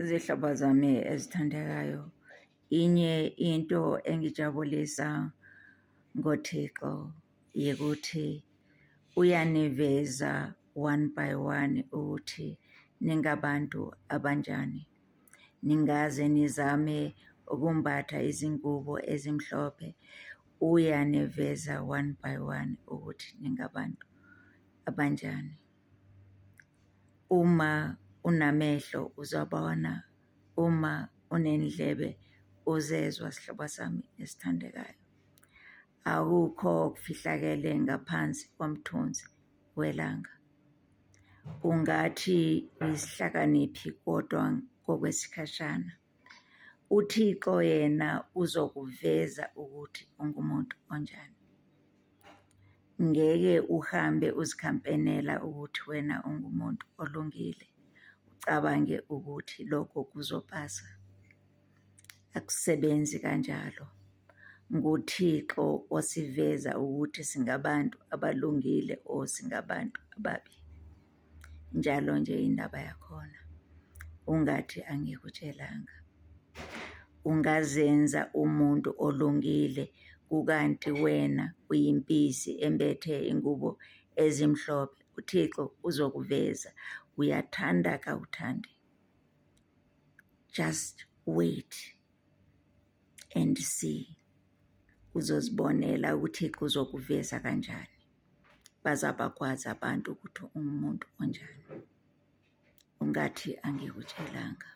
Izihlobo zami ezithandekayo, inye into engijabulisa ngoThixo yikuthi uyaniveza one by one ukuthi ningabantu abanjani. Ningaze nizame ukumbatha izingubo ezimhlophe, uyaniveza one by one ukuthi ningabantu abanjani. Uma unamehlo uzabona, uma unendlebe uzezwa, sihlobo sami esithandekayo. Akukho okufihlakele ngaphansi komthunzi welanga. Ungathi uyisihlakaniphi kodwa kokwesikhashana. UThixo yena uzokuveza ukuthi ungumuntu onjani. Ngeke uhambe uzikhampenela ukuthi wena ungumuntu olungile, ucabange ukuthi lokho kuzopasa. Akusebenzi kanjalo. NguThixo osiveza ukuthi singabantu abalungile or singabantu ababi. Njalo nje indaba yakhona. Ungathi angikutshelanga. Ungazenza umuntu olungile kukanti wena uyimpisi embethe ingubo ezimhlophe. UThixo uzokuveza. Uyathanda kawuthandi. Just wait and see. Uzozibonela uThixo uzokuveza kanjani. Bazabakwazi abantu ukuthi ungumuntu onjani. Ungathi angikutshelanga.